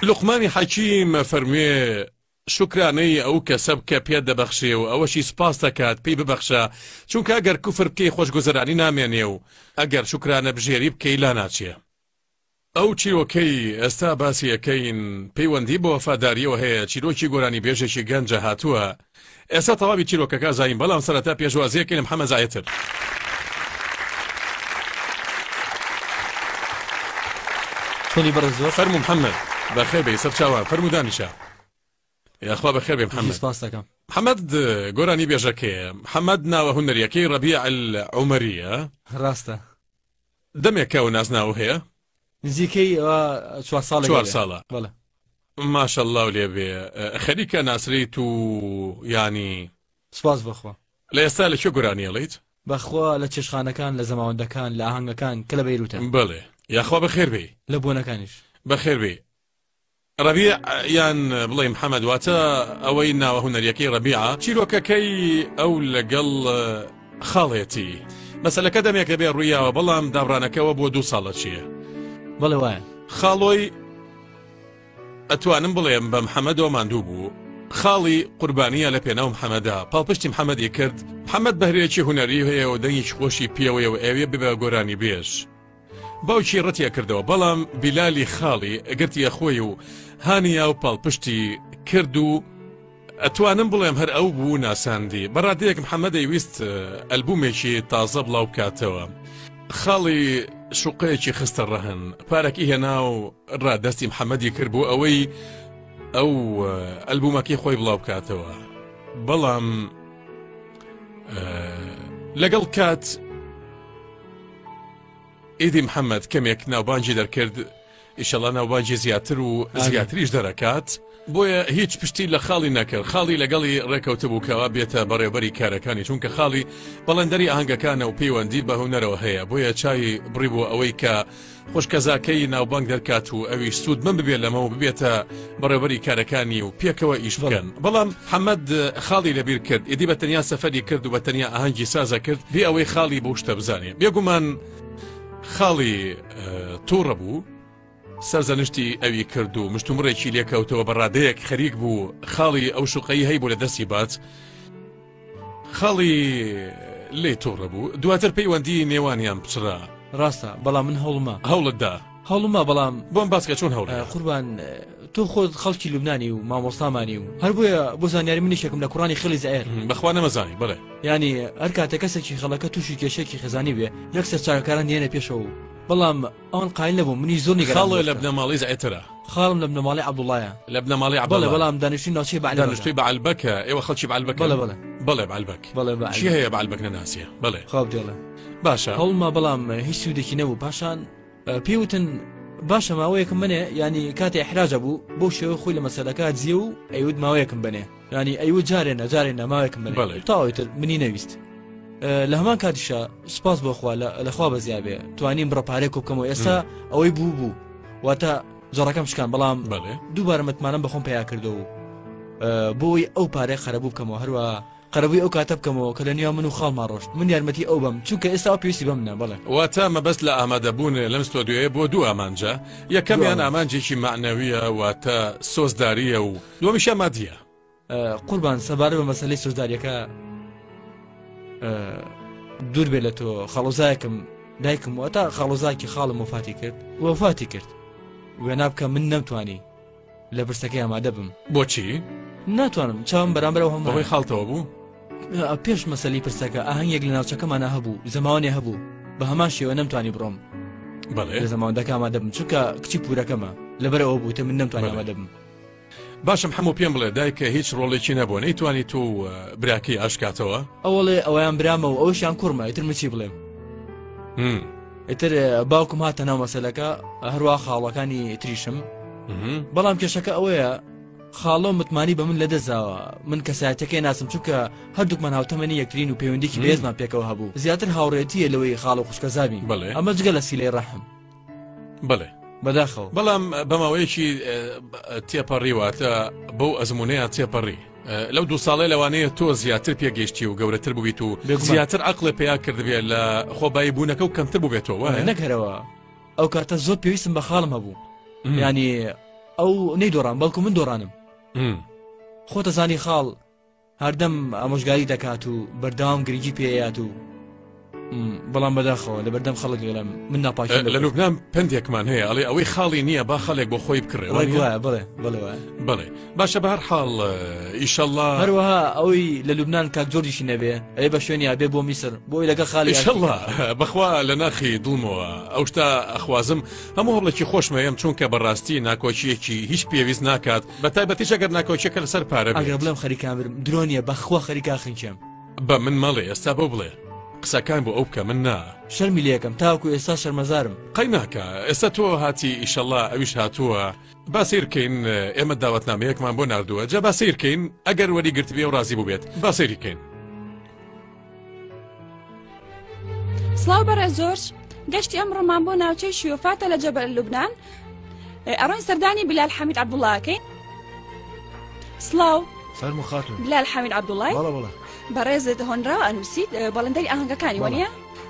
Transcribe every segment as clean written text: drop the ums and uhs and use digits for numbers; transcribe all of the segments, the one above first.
لوقمانی حەکیم ئەفەرموێ، شوکرانەی ئەو کەسە بکە پێت دەبەخشێ و ئەوەشی سوپاست دەکات پێی ببەخشە، چونکە ئەگەر کوفر بکەی خۆشگوزەرانی نامێنێ و ئەگەر شوکرانەبژێری بکەی لاناچێ. ئەو چیرۆکەی ئێستا باسی ئەکەین پەیوەندی بە وەفاداریەوە هەیە، چیرۆکی گۆرانیبێژێکی گەنجە هاتووە، ئێستا تەواوی چیرۆکەکە ئەزانین بەڵام سەرەتا پێشوازی ئەکەین لە محەمەد زاهیتر. چۆنی بەڕێز زۆر؟ فەرموو محەمەد. بەخێر بێی سەرچاوە فەرموو دانیشە. یاخوا بەخێر بێی محەمەد. سپاست دەکەم. محەمەد گۆرانی بێژەکەیە. محەمەد ناوە هونەریەکەی ڕەبیع العومەریە. ڕاستە. دەمێکە ئەو نازناوە هەیە؟ نزیکەی چوار ساڵێک چوار ساڵە. بەڵێ. ماشەڵڵاو لێ بێ خەریکە ناسریت و یانی. سپاس بەخوا. لە ئێستا لە کوێ گۆرانی ئەڵێیت؟ بەخوا لە چێشتخانەکان لە زەماوەندەکان لە ئاهەنگەکان کە لە بەیروتە. بەڵێ یاخوا بەخێر بێی. لە بۆنەکانیش. بەخێر بێی. ڕەبیع یان بڵێ محەمەد واتە ئەوەی ناوە هونەریەکەی ڕەبیعە چیرۆکەکەی ئەو لەگەڵ خاڵێتی مەسەلەکە دەمێکە بێ ڕوویاوە بەڵام دابڕانەکەوە بۆ دوو ساڵە چییە؟ بەڵێ وایە. خاڵۆی ئەتوانم بڵێم بە محەمەدەوە ماندوو بوو خاڵی قوربانیە لە پێناو محەمەدا پاڵپشتی محەمەدی کرد محەمەد بەهرەیەکی هونەری هەیە و دەنگێکی خۆشی پێوەیە و ئەیەوێ ببێ بە گۆرانیبێژ باوکی ڕەتی ئەکردەوە بەڵام بیلالی خاڵی گرتیە خۆی و هانیا و پاڵپشتی کرد و ئەتوانم بڵێم هەر ئەو بوو ناساندی بە ڕادەیەک محەممەد ئەیویست ئەلبومێکی تازە بڵاو بکاتەوە خاڵی شوقەیەکی خستە ڕەهن پارەکی هێنا و ڕادەستی محەممەدی کرد بۆ ئەوەی ئەو ئەلبومەکەی خۆی بڵاو بکاتەوە بەڵام لەگەڵ کات ئیدی محەممەد کەمێک ناوبانگی دەرکرد، ئیشەڵا ناوبانگی زیاتر و زیاتریش دەرەکات، بۆیە هیچ پشتی لە خاڵی نەکرد، خاڵی لەگەڵی ڕێکەوتبوو کەوا بێتە بەڕێوبەری کارەکانی، چونکە خاڵی بەڵێندەری ئاهەنگەکانە و پەیوەندی بە هونەرەوە هەیە، بۆیە چاوی بڕیبووە ئەوەی کە خوشکەزاکەی ناوبانگ دەرکات و ئەویش سوودمەند ببێت لەمە و ببێتە بەڕێوبەری کارەکانی و پێکەوە ئیش بکەن، بەڵام محەمەد خاڵی لەبیر کرد، ئیدی بە تەنیا سەفەری کرد و بە تەنیا ئاهەنگی سازە کرد بێ ئەوەی خاڵی بەو شتە بزانێ، بێگومان خاڵی توڕە بوو، سەرزەنشتی ئەوی کرد و مشتومڕێکی لێکەوتەوە بە ڕادەیەک خەریک بوو خاڵی ئەو شوقەی هەیبوو لە دەستی بات. خاڵی لێی توڕە بوو دواتر پەیوەندی نێوانیان پچڕا. ڕاستە بەڵام من هەوڵما. هەوڵت دا؟ هەوڵما بەڵام. بۆم باس کە چۆن هەوڵی دا؟ قوربان تۆ خۆت خەڵکی لوبنانی و مامۆستامانی و هەر بۆیە بۆ زانیاری من یەکێکم لە کوڕانی خێڵی زعێر. بەخوا نەمەزانی بەڵێ. یانی هەر کاتێ کەسێکی خەڵەکە تووشی کێشەیەکی خێزانی بێ یەکسەر چاکەکاران دێنە پێشەوە و بەڵام ئەوان قایل نەبوون منیش زۆر نیگەران خاڵۆ لە بنەماڵەی زعێترە. خاڵم لە بنەماڵەی عەبدوڵڵایە. لە بنەماڵەی عەبدوڵڵا. بەڵێ بەڵام دانیشتووی ناوچەی بەعلبەکە. دانیشتووی بەعلبەکە، ئێوە خەڵکی بەعلبەکن؟ بەڵێ بەڵێ. بەڵێ بەعلبەک. بەڵێ بەعلبەک. کێ هەیە بەعلبەک نەناسێ؟ بەڵێ. خوا بتێڵێ. باشە. هەوڵما بەڵام هیچ سوودێکی نەبوو پاشان پێی وتن باشە ماوەیەکم بەنێ یانی کاتێ ئیحراج ئەبوو بەو شێوە خۆی لە مەسەلەکە دزیە و ئەیوت ماوەیەکم بەنێ یانی ئەیوت جارێ نا جارێ نا ماوەیەکم بەنێ بەڵێ. تەواو ئیتر منی نەویست. لە هەمان کاتیشا سوپاس بۆ خوا لە خوا بەزیا بێ توانیم بڕە پارەیەک کۆبکەمەوە ئێستا ئەوەی بوو بوو واتە جەڕەکەم شکان بەڵام دووبارە متمانەم بەخۆم پیا کردەوە و بۆی ئەو پارەی قەرەبوو بکەمەوە هەروە قەرەبووی ئەو کاتە بکەمەوە کە لە نێوان من و خاڵما ڕۆشت من یارمەتی ئەو بەم چونکە ئێستا ئەو پێویستی بەم منە بەڵێ. واتە مەبەست لە ئامادەبوون لەم ستۆدیۆیە بۆ دوو ئامانجە یەکەمیان ئامانجێکی مەعنەویە واتە سۆزداریە و دووەمیشیان مادیە. قوربان سەبارەت بە مەسەلەی سۆزداریەکە دوور بێ لە تۆ خاڵۆزایەکم دایکم واتە خاڵۆزاکی خاڵم وەفاتی کرد وەفاتی کرد وێنا بکە من نەمتوانی لە پرسەکەی ئامادە بم بۆچی؟ ناتوانم چاوم بەرامبەر ئەو هەموو بەهۆی خاڵتەوە بوو؟ پێش مەسەلی پرسەکە ئاهەنگێک لە ناوچەکەمانە هەبوو زەماوەنێ هەبوو بە هەمان شێوە نەمتوانی بڕۆم بەڵێ لە زەماوەندەکە ئامادە بم چونکە کچی پورەکەمە لەبەر ئەوە بوو تە من نەمتوانی ئامادە بم باشە حەمۆ پێم بڵێ دایکە هیچ ڕۆڵێکی نەبووە نەیتوانی تۆ و براکەی ئاشکاتەوە؟ ئەوەڵێ ئەویان برامە و ئەوشیان کوڕمە ئیتر من چی بڵێم ئیتر باوکم هاتە ناو مەسەلەکە هەروە خاڵەکانی تریشم بەڵام کێشەکە ئەوەیە خاڵۆ متمانی بە من لەدەستداوە من کەسایەتەکەی ناسم چونکە هەردووکمان هاوتەمەنی یەکترین و پەیوەندیکی بەهێزمان پێکەوە هەبوو زیاتر هاوڕێتیە لەوەی خاڵ و خوشکەزابین ئەمە جگە لە سیلەی ڕەحم بەڵێ. بەداخەوە. بەڵام بە ماوەیەکی تێپەڕی واتە بەو ئەزموونەیان تێپەڕی لەو دوو ساڵەی لەوانەیە تۆ زیاتر پێگەیشتی و گەورەتر بوویت و زیاتر عەقڵێ پەیا کردبێ لە خۆبایی بوونەکە و کەمتر بووبێتەوە وایە؟ نەک هەرەوە ئەو کاتە زۆر پێویستم بە خاڵم هەبوو یانی. ئەو نەیدۆڕان بەڵکو من دۆڕانم خۆتەزانی خاڵ هەردەم ئامۆژگاری دەکات و بەردەوام گرنگی پێیات و بەڵام بەداخەوە لە بەردەم خەڵک دەڵێم من ناپاکی لە لوبناان پندێکمان هەیە ئەڵێ ئەوەی خاڵی نییە با خەڵێک بۆ خۆی بکڕێ وایە بڵێ بڵێ بڵێ باشە بە هەر حاڵ ئیشەڵا هەروەها ئەوەی لە لوبناان کاک جۆرجیشی نەبێ ئەی بە شوێنیا بێ بۆ میسر بۆی لەگەڵ خاڵی ئیشەڵا بەخوا لە ناخی دڵمەوە ئەو شتە ئەخوازم هەموو هەوڵێکی خۆشمەیەم چونکە بەڕاستی ناکۆکییەکی هیچ پێویست ناکات بە تایبەتیش ئەگەر ناکۆکیەکە لەسەر پارە بێت. ئەگەر بڵێم خەریکە ئەمرم درۆ نییە بەخوا خەریکە ئەخنکێم. بە من مەڵێ ئێستا بەو بڵێ قسەکان بۆ ئەو بکە من نا. شەرمی لێکەم تاوەکو ئێستا شەرمەزارم. قەی ناکا ئێستا تۆ هاتی ئیشەڵا ئەویش هاتووە با سەیر کەین ئێمە داوەتنامەیەکمان بۆ ناردووە جا با سەیر کەین ئەگەر وەری گرتبێ و ڕازی بووبێت با سەیری کەین. سڵاو بەڕێز جۆرج گەشتی ئەمڕۆمان بۆ ناوچەی شیۆفاتە لە جەبەل لوبناان ئەڕۆین سەردانی بلال حەمید عەبدوڵاکەین سڵاو فەرموو خاتوون بلال حەمید عەبدوڵای بەڵێ بەڵێ بەڕێزت هۆنراوە ئەنووسیت بەڵێندەری ئاهەنگەکانی وەنیە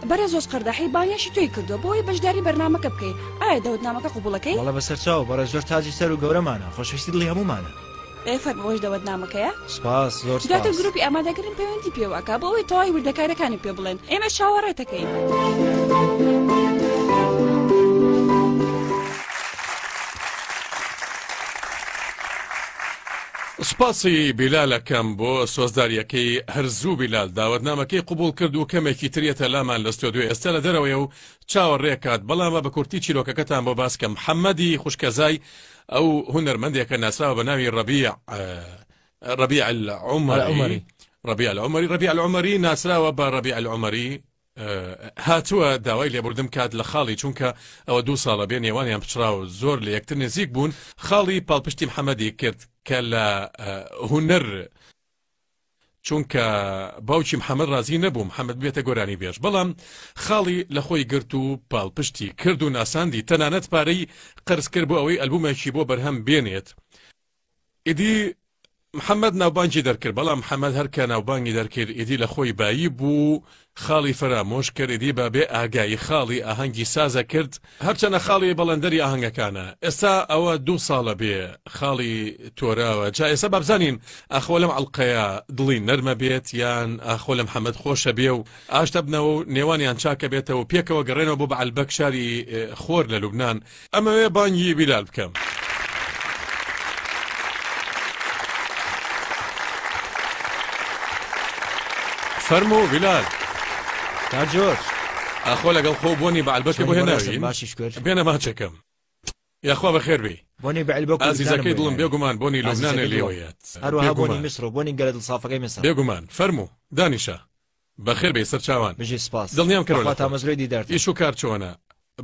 بەڕێز جۆرج قەرداحی بانگێشی تۆی کردووە بۆ ئەوەی بەشداری بەرنامەکە بکەی ئایا دەوتنامەکە قبوڵەکەی بەڵێ بەسەر چاو بەڕێز جۆرج تاجی سەر و گەورەمانە خۆشەویستی دڵی هەموومانە ئێ فەرموو ئەوەش دەوەتنامەکەیە. سپاس زۆر سپاس. دواتر گروپی ئامادەکردن پەیوەندی پێوە ئەکا بۆ ئەوەی تەواوی وردەکاریەکانی پێ بڵێن ئێمەش چاوەڕێتەکەین. سوپاسی بیلال ئەکەم بۆ سۆزداریەکەی هەر زوو بیلال داوەتنامەکەی قبوڵ کرد و کەمێکی تر یەتە لامان لە ستۆدیۆ ئێستا لە دەرەوەیە و چاوەڕێکات بەڵام با بە کورتی چیرۆکەکەتان بۆ باس کەم محەمەدی خوشکەزای ئەو هونەرمەندێکە ناسراوە بە ناوی ڕەبیع ڕەبیع العمری ڕەبیع العمری ڕەبیع العمری ناسراوە بە ڕەبیع العمری هاتووە داوای لێبوردن کات لە خاڵی چونکە ئەوە دوو ساڵە بێ نێوانیان پچڕا و زۆر لە یەکتر نزیک بوون خاڵی پاڵپشتی محەممەدی کرد کە لە هونەر چونکە باوکی محەمەد ڕازی نەبوو محەمەد ببێتە گۆرانیبێژ، بەڵام خاڵی لە خۆی گرت و پاڵپشتی کرد و ناساندی، تەنانەت پارەی قەرز کرد بۆ ئەوەی ئەلبومێکی بۆ بەرهەم بێنێت. ئیدی محەمەد ناوبانگی دەرکرد، بەڵام محەمەد هەر کە ناوبانگی دەرکرد ئیدی لە خۆی بایی بوو، خاڵی فەرامۆش کرد، ئیدی بە بێ ئاگایی خاڵی ئاهەنگی سازە کرد، هەرچەنە خاڵی بەڵێندەری ئاهەنگەکانە ئێستا ئەوە دوو ساڵە بێ خاڵی تۆراوە جا ئێستا با بزانین ئاخۆ لەم ئەڵقەیە دڵی نەرمە بێت یان ئاخۆ لە محەمەد خۆشە بێ و ئاشتە بنەوە و نێوانیان چاکە بێتەوە و پێکەوە گەڕێنەوە بۆ بەعلبەک شاری خۆر لە لوبنان ئەمەوێ بانگی بیلال بکەم. فەرموو بیلال. کاک جۆرج. ئاخۆ لەگەڵ خۆو بۆنی بەعلبەکە بۆ چۆنی بەڕێزم هێناوین؟ باشی شوکر. بێنە ماچێکم. یاخوا بەخێر بێی. بۆنی بەعلبەک و لوبنانم ئازیزەکەی بۆ دڵم هێناوی. بێگومان بۆنی لوبنانێ ئازیزەکەی دڵم. لێوەیەت. هەروەها بۆنی بێگومان. میسر و بۆنی گەلە دڵسافەکەی میسر. بێگومان. فەرموو دانیشە. بەخێر بێی سەرچاوان. بژی سپاس. دڵنیام کەرۆ بەخوا لە خۆت. تامەزرۆی دیدارتم. ئیش و کار چۆنە؟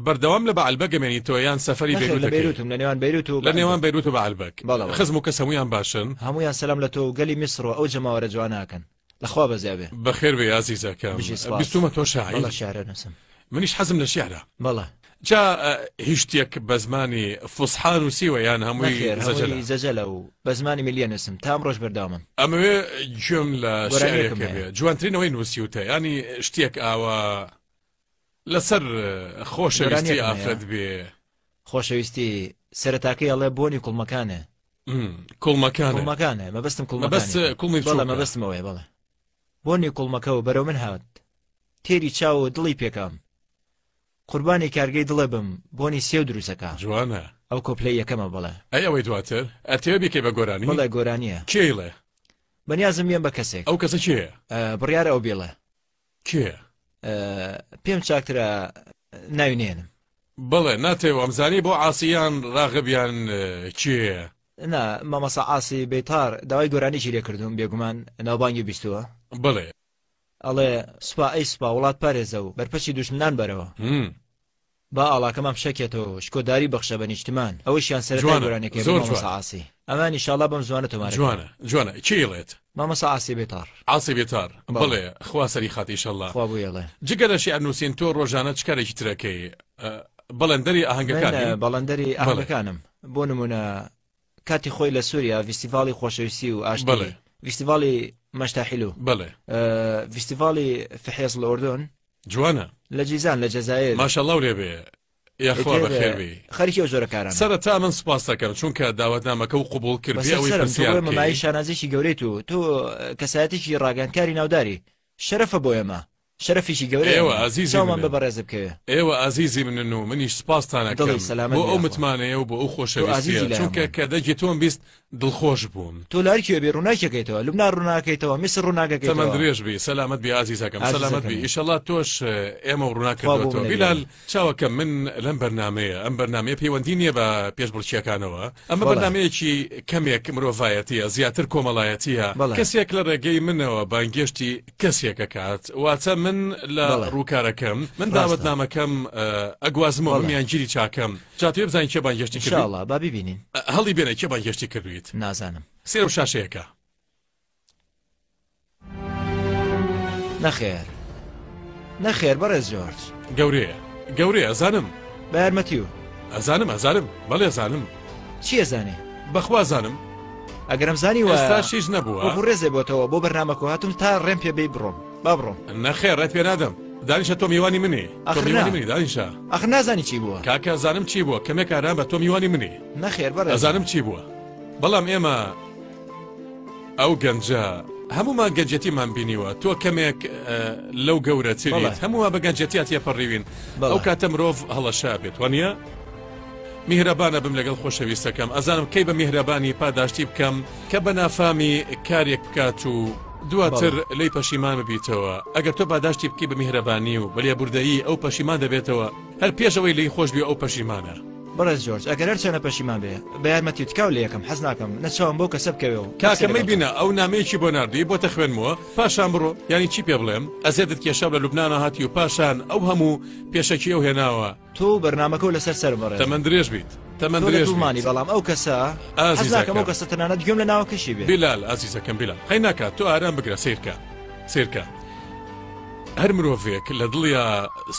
بەردەوام لە بەعلبەک ئەمێنیتەوە یان سەفەری نەخێر بەیروت لە ئەکەی؟ بەیروتم لە نێوان بەیروت و لە نێوان بەعلبەک. بەیروت و بەعلبەک. بەڵێ بەڵێ. خزم و کەس هەموویان باشن؟ هەموویان سەلام لە تۆ و گەلی میسر و ئەو جەماوەرە جوانە ئەکەن. لە خوا بەزیا بێ. بەخێر بێی ئازیزەکەم. بژی سپاس. بیستومە تۆ بەڵێ شاعیری. شیعر ئەنووسم. منیش حەزم لە شیعرە. بەڵێ. جا هیچ شتێک بە زمانی فوسحا نووسیوە یان هەمووی نەخێر زەجەلە؟ هەمووی زەجەلە و بە زمانی میللی ئەنووسم تا ئەمڕۆش بەردەوامم. ئەمەوێ گوێم لە گۆرانییەکم شیعرێکە هەیە. بێ. جوانترین ئەوەی نووسیوتە یانی شتێک ئاوا لەسەر خۆشەویستی گۆرانیەکم هەیە. ئافرەت بێ. خۆشەویستی سەرەتاکەی ئەڵێ بۆنی کوڵمەکانێ. کوڵمەکانێ. کوڵمەکانێ مەبەستم مەبەست کوڵمەکانێ. کوڵمی بەڵێ بچووکە. مەبەستم ئەوەیە بەڵێ. بۆنی کوڵمەکە و بەرەو من هات تێری چاو و دڵی پێکام قوربانی کارگەی دڵێ بم بۆنی سێو دروسەکا. جوانە. ئەو کۆپلەی یەکەمە بەڵێ. ئەی ئەوەی دواتر ئەتەوێ بیکەی بە گۆرانی؟ بەڵێ گۆرانیە. کێ ئەیڵێ؟ بەنیازم بیەم بە کەسێک. ئەو کەسە کێیە؟ بڕیارە ئەو بیڵێ. کێیە؟ پێم چاکترە ناوی نێنم. بەڵێ ناتەوێ وامزانی بۆ عاسی یان ڕاغب یان کێیە؟ نا مامۆستا عاسی بەیتار داوای گۆرانیی لێ کردووم بێگومان ناوبانگی بیستووە. بەڵێ. ئەڵێ سوپا ئەی سوپا وڵات پارێزە و بەرپەچی دوژمنان بەرەوە. با ئاڵاکەمان بشەکێتەوە و شکۆداری بەخشە بە نیشتمان. ئەوەشیان سەرەتای جوانە گۆرانیەکەی بوو زۆر مامۆستا جوانە. عاسی. ئەمان ئیشاڵا بەم زوانە تۆمارەکەم. جوانە جوانە کێ ئیڵێت؟ مامۆستا عاسی بێتاڕ. عاسی بێتاڕ بەڵێ. بەڵێ خوا سەری خات ئیشەڵا. خوا بویڵێ. جگە لە شیعر نووسین تۆ ڕۆژانە چ کارێکی تر ئەکەی؟ بەڵێندەری من ئاهەنگەکانی؟ بەڵێندەری بەڵێ. ئاهەنگەکانم. بۆ نموونە کاتی خۆی لە سوریا ڤیستیڤاڵی خۆشەویستی و ئاشتی، بەڵێ. ڤیستیڤاڵی مەشتا حیلو. بەڵێ. ڤیستیڤاڵی فحێس لە ئوردون. جوانە. لە جیزان لە جەزایر. ماشاءاللە و لێ بێ. یاخوا بەخێر بێی. خەریکی ئەو جۆرە کارانەم. سەرەتا من سوپاست دەکەم چونکە داوەتنامەکەو قبوڵ کرد بێ بەسەر ئەوەی سەرم تۆ پرسیار بۆ ئێمە بکەی. مایەی شانازیەکی گەورەیت و تۆ کەسایەتێکی ڕاگەیاندکاری ناوداری شەرەفە بۆ ئێمە شەرەفێکی گەورەیە ئێوە ئەمە ئازیزی چاومان بە منن. بەڕێزت بکەوێ. ئێوە ئازیزی منن و منیش سوپاستان دڵی ئەکەم سەلامەت بۆ بی ئەو یاخوا. متمانەیە و بۆ ئەو تۆ خۆشەویستیە ئازیزی لای چونکە هەمووان. کە دەنگی تۆم 20 دڵخۆش بووم. تۆ لە هەر کوێ بی ڕووناکیەکەیتەوە لوبنان ڕووناکەیتەوە میسر تەمەن ڕووناکەکەیتەوە. درێژ بی سەلامەت بی ئازیزەکەم سەلامەت بی ئازیزەکەمی. ئیشەڵا تۆش ئێمەو ڕووناک خوا بۆ کردوەتەوە منە بیلال گیانە. چاوەکەم من لەم بەرنامەیە ئەم بەرنامەیە پەیوەندی نییە بە پێشبڕکیەکانەوە ئەمە بەڵێ. بەرنامەیەکی کەمێک مرۆڤایەتیە زیاتر کۆمەڵایەتیە بەڵێ. کەسێک لە ڕێگەی منەوە بانگێشتی کەسێک ئەکات واتە من لە بەڵێ. ڕووکارەکەم من ڕاستە. داوەتنامەکەم ئەگوازمەوە بەڵێ. میانگیری چاکەم جا تۆ بزانین کێ بانگێشتی ان کردوویت شاء اللە با بیبینین. هەڵی بێنە کێ بانگێشتی کردوویت نازانم. سێرم شاشەیەکە. نەخێر نەخێر بەڕێز جۆرج. گەورەیە گەورەیە ئەزانم. بە یارمەتی و. ئەزانم ئەزانم بەڵێ ئەزانم. چی ئەزانی؟ بەخوا ئەزانم. ئەگەرم زانی وایە. ئێستاش هیچ نەبووە. وەکو ڕێزێ بۆتەوە بۆ بەرنامەکەو هاتووم تا ڕێم پێ بێی بڕۆم با بڕۆم. نەخێر ڕێت پێ نادەم. دانیشە تۆ میوانی منی. تۆ ئەخر نا. میوانی منی دانیشە. ئەخر نازانی چی بووە. کاکە ئەزانم چی بووە کەمێک ئارام بە تۆ میوانی منی. نەخێر بەڕێزم. ئەزانم چی بووە بەڵام ئێمە. ئەو گەنجە هەموومان گەنجێتیمان بینیوە تۆ کەمێک لەو گەورەتریت هەمووە بە گەنجێتیا تێپەڕیوین ئەو کاتە مرۆڤ هەڵەشا بێت وانە میهرەبانە بم لەگەڵ خۆشەویستەکەم ئەزانم کەی بە میهرەبانی پاداشتی بکەم کە بە نافامی کارێک بکات و دواتر لی پەشیمان ببیتەوە ئەگەر تۆ پاداشتی بکەی بە میهرەبانی و بە لێبوردەیی ئەو پەشیمان دەبێتەوە هەر پێشەوەی لی خۆش بێ ئەو پەشیمانە. بەڕێز جۆرج ئەگەر هەرچەنە پەشیمان بێ بە یارمەتی و تکاو لێ یەکەم حەز ناکەم نە چاوم بەو کەسە بکەوێ و نە کاکە قسەی لەگەڵ بکەم. مەیبینە ئەو نامەیەکی بۆ ناردووی بۆتە خوێنمەوە پاشان بڕۆ یانی چی پێ بڵێم ئەزێتت کێشاو لە لوبنانا هاتی و پاشان ئەو هەموو پێشەکی ئەو هێناوە. تۆ و بەرنامەکەو لەسەر سەرم بەڕێزم. تەمەن درێژ بیت تەمەن تۆ لە درێژ دڵمانی بیت. بەڵام ئەو کەسە حەز ناکەم ئازیزەکەم. ئەو کەسە تەنانەت گوێم لە ناوەکەشی بێ. بیلال ئازیزەکەم بیلال قەی ناکا تۆ ئارام بگرە سەیرکە سەیرکە. هەر مرۆڤێک لە دڵیا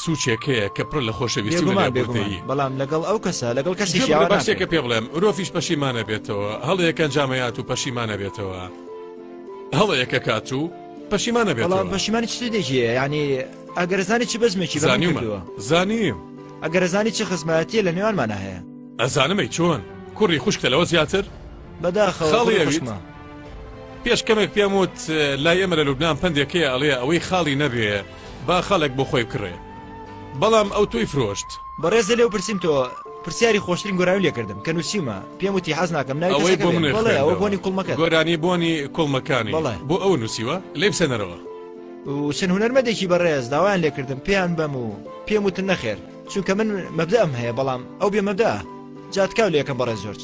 سوچێک هەیە کە پڕە لە خۆشەویستی و لە بێگومان بێگومان لێبوردەیی. بەڵام لەگەڵ ئەو کەسە لەگەڵ گوێ کەسێکی بگرە ئاوا با شتێکە ناکرێ. پێ بڵێم مرۆڤیش پەشیمانە بێتەوە هەڵەیەک ئەنجامەیات و پەشیمانە بێتەوە هەڵەیەک ئەکات و پەشیمانە بەڵام بێتەوە. پەشیمانی چ سوودێکی هەیە یانی ئەگەر ئەزانی چ بەزمێکی بە من زانیومە کردووە. زانیم. ئەگەر ئەزانی چ خزمایەتیە لە نێوانمانا هەیە. ئەزانم ئەی چۆن کوڕی خوشکتە لەوە زیاتر بەداخەوە خاڵی کوڕی ئەویت؟ خوشکمە. پێش کەمێک پێم وت لای ئێمە لە لوبنان پەندێک هەیە ئەڵێ ئەوەی خاڵی نەبێ با خاڵێک بۆ خۆی بکڕێ بەڵام ئەو تۆی فرۆشت. بەڕێزە لێو پرسیم تۆ پرسیاری خۆشترین گۆرانی لێ کردم کە نووسیومە پێم وتی حەز ناکەم ناوی ئەوەی کەسەکە بۆ بێنم منی بەڵێ ئەوە خوێندەوە بۆنی کوڵمەکەت گۆرانی بۆنی کوڵمەکانی بەڵێ بۆ ئەو نووسیوە لێی بسەنەرەوە. و چەند هونەرمەندێکی بەڕێز داوایان لێ کردم پێیان بەم و پێم وتن نەخێر چونکە من مەبدەئم هەیە بەڵام ئەو بێ مەبدەئە جا تکاو لێ کەم بەڕێز جۆرج.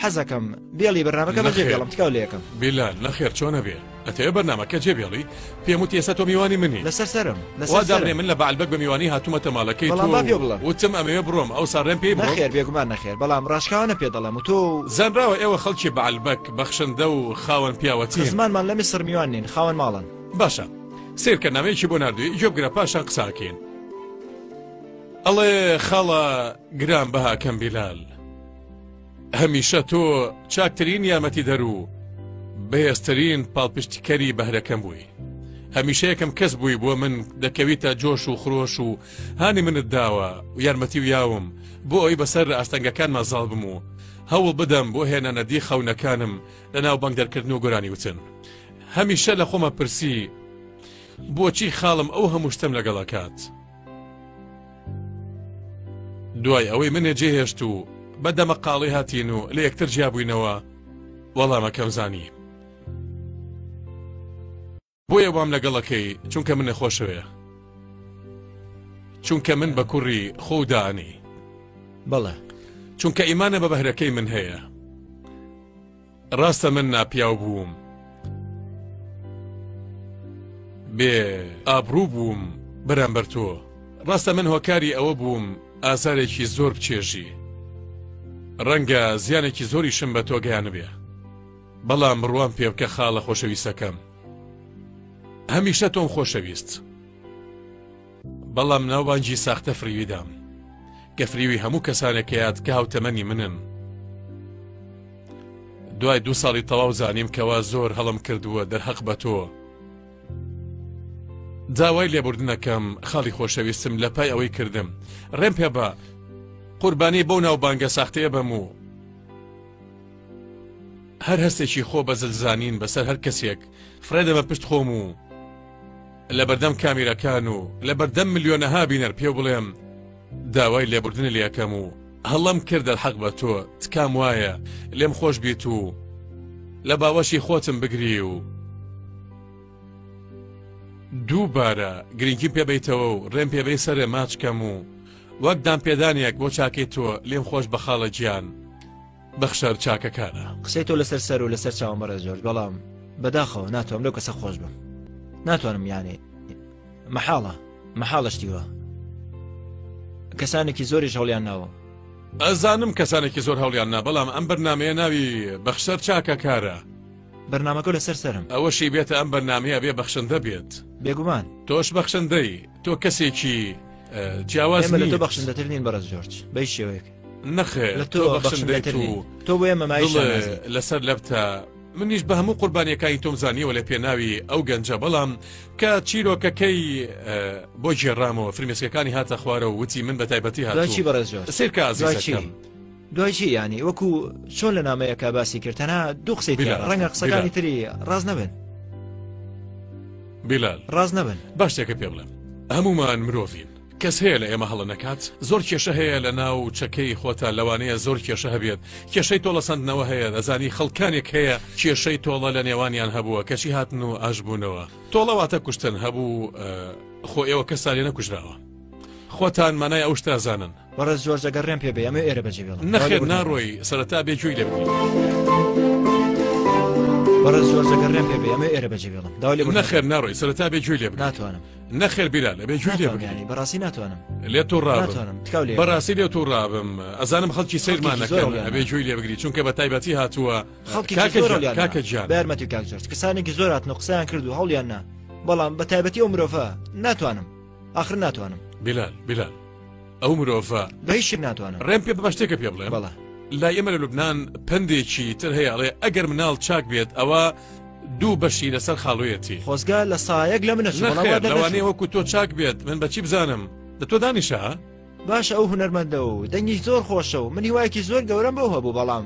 حەزەکەم بێڵی بەرنامەکە بەجێ نەخێر بێڵم تکاو لێکەم. بیلال نەخێر چۆن ئەبێ ئەتەوێ بەرنامەکە جێ بێڵی پێم وتی ئێستا تۆ میوانی منی لەسەر سەرم وا لەسەر دابنێ سەرم. من لە بەعلبەک بە میوانی هاتوومەتە ماڵەکەی تۆ بەڵام با و پێ بڵێم. وتم ئەمەوێ بڕۆم ئەوسا ڕێم پێی بڕۆم. نەخێر بێگومان نەخێر بەڵام ڕاشکاوانە پێ دەڵێم و تۆ و. زانراوە ئێوە خەڵکی بەعلبەک بەخشندە و خاوەن پیاوەتین. خزمانمان لە میسڕ میوان نین خاوەن ماڵن. باشە سەیرکە نامەیەکی بۆ ناردووی گوێ بگرە پاشان قسە ئەکەین. ئەڵێ خاڵە گران بەهاکەم بیلال. هەمیشە تۆ چاکترین یارمەتیدەر و بەهێزترین پاڵپشتیکەری بەهرەکەم بووی. هەمیشە یەکەم کەس بووی بۆ من دەکەویتە جۆش و خرۆش و هانی منت داوە و یارمەتی و یاوم بۆ ئەوەی بەسەر ئاستەنگەکانما زاڵ بم و هەوڵ بدەم بۆ هێنانەدی خەونەکانم لە ناو بانگ دەرکردن و گۆرانی وتن. هەمیشە لە خۆمە پرسی بۆچی خاڵم ئەو هەموو شتەم لەگەڵ ئەکات؟ دوای ئەوەی منێ جێهێشت و بە دەمەقاڵی هاتین و لە یەکتر جیابووینەوە وەڵامەکەم زانی بۆیە وام لەگەڵەکەی چونکە منە خۆشەوێ چونکە من بە کوڕی خۆو دانی بەڵێ چونکە ئیمانە بە بەهرەکەی من هەیە ڕاستە من ناپیاو بووم بێ ئابڕوو بووم بەرامبەر تۆ ڕاستە من هۆکاری ئەوە بووم ئازارێکی زۆر بچێژی ڕەنگە زیانێکی زۆریشم بە تۆ گەیانبێ بەڵام بڕوام پێ بکە خاڵە خۆشەویستەکەم هەمیشە تۆم خۆشەویست بەڵام ناوبانگی ساختە فریوی دام کە فریوی هەموو کەسانێک یاد کە هاوتەمەنی منن دوای دوو ساڵی تەواو زانیم کەوا زۆر هەڵم کردووە دەرهەق بە تۆ داوای لێبوردنەکەم خاڵی خۆشەویستم لە پای ئەوەی کردم ڕێم پێ بە. قوربانی بەو ناوبانگە ساختەیە بەم و هەر هەستێکی خۆ بە زلزانین بەسەر هەر کەسێک فڕێدەمە پشت خۆم و لەبەردەم کامیرەکان و لەبەردەم ملیۆنەها بینەر پێو بڵێم داوای لێبوردنی لێکەم و هەڵەم کرد دەرحەق بە تۆ تکام وایە لێم خۆش بیت و لە باوەشی خۆتم بگری و دووبارە گرنگیم پێ بیتەوە و ڕێم پێ بەی سەرێ ماچ کەم و وەک دانپێدانێک بۆ چاکەی تۆ لێم خۆش بە خاڵە گیان بەخشەر چاکەکانە. قسەی تۆ لەسەر سەر و لەسەر چاوم بەڕێز جۆرج بەڵام بەداخەوە ناتوانم لەو کەسە خۆش بم ناتوانم یانێ مەحاڵە مەحاڵە شتی وا کەسانێکی زۆریش هەوڵیان ناوە. ئەزانم کەسانێکی زۆر هەوڵیان نا بەڵام ئەم بەرنامەیە ناوی بەخشەر چاکەکارە. بەرنامەکە لەسەر سەرم. ئەوەشی بێتە ئەم بەرنامەیە بێ بەخشندە بێت. بێگومان. تۆش بەخشندەی تۆ کەسێکی جیاواز ئێمە لە تۆ بەخشندەتر نین بەڕێز جۆرج بە هیچ شێوەیەک. نەخێر لە تۆ بەخشندەتر نین تۆ بۆ ئێمە مایەی شانازی. لەسەر لەبتە منیش بە هەموو قوربانیەکانی تۆم زانیەوە لە پێناوی ئەو گەنجە بەڵام کە چیرۆکەکەی بۆ گێڕامەوە فرمێسکەکانی هاتە خوارەوە وتی من بە تایبەتی هاتووم. دوای چی بەڕێز جۆرج؟ سەیرکە ئازیزەکەم. دوای چی یانی وەکو چۆن لە نامەیەکە باسی کرد تەنها دوو قسەی تیا ڕەنگە قسەکانی تری ڕاست نەبن بیلال ڕاست نەبن با شتێکە پێ بڵێم هەمومان مرۆڤین کەس هەیە لە ئێمە هەڵە نەکات زۆر کێشە هەیە لە ناو چەکەی خۆتا لەوانەیە زۆر کێشە هەبێت کێشەی تۆڵە سەندنەوە هەیە دەزانی خەڵکانێک هەیە کێشەی تۆڵە لە نێوانیان هەبووە کەچی هاتن و ئاش بوونەوە تۆڵە واتە کوشتن هەبوو خۆ ئێوە کەسان لێ نەکوژراوە خۆتان مانای ئەو شتە زانن بەڕێز جۆرج ئەگەر ڕێم پێ بێ ئەمەوێ ئێرە بەجێ بێڵم. نەخێر ناڕۆی سەرەتا بێ گوێی لێ بگری. بەڕێز جۆرج ئەگەر ڕێم پێ بێ ئەمەوێ ئێرە بەجێ بێڵم. داوای لێبوردن نەخێر ناڕۆی سەرەتا بێ گوێی لێ بگری. ناتوانم. نەخێر بیلال ئەبێ گوێی لێ بگری. یانی بەڕاستی ناتوانم. لێت توڕابم. ناتوانم تکاو لێ. بەڕاستی لێ توڕابم ئەزانم خەڵکی سەیرمان ئەکەن ئەبێ گوێی لێ بگری چونکە بە تایبەتی هاتووە. خەڵکێکی زۆر هەوڵیان نا. کاکە گیان. بە یارمەتی کاک جۆرج کەسانێکی زۆر هاتن و قسەیان کرد و هەوڵیان نا بەڵام بە تایبەتی ئەو مرۆڤە ناتوانم. ئاخر ناتوانم. بیلال بیلال ئەو مرۆڤە. بە هیچ شتێک ناتوانم. ڕێم پێ بە شتێکە پێ بڵێم. بەڵێ. لای ئێمە لە لوبناان پەندێکی تر هەیە ئەڵێ ئەگەر مناڵ چاک بێت ئەوە دوو بەشی لەسەر خاڵویەتی. خۆزگە لە سایەک لە منە چوو بەڵام وا دەرنەچوو. لەوانەیە وەکو تۆ چاک بێت من بە چی بزانم دە تۆ دانیشە ها. باشە ئەو هونەرمەندە و دەنگی زۆر خۆشە و من هیوایەکی زۆر گەورەم بەو هەبوو بەڵام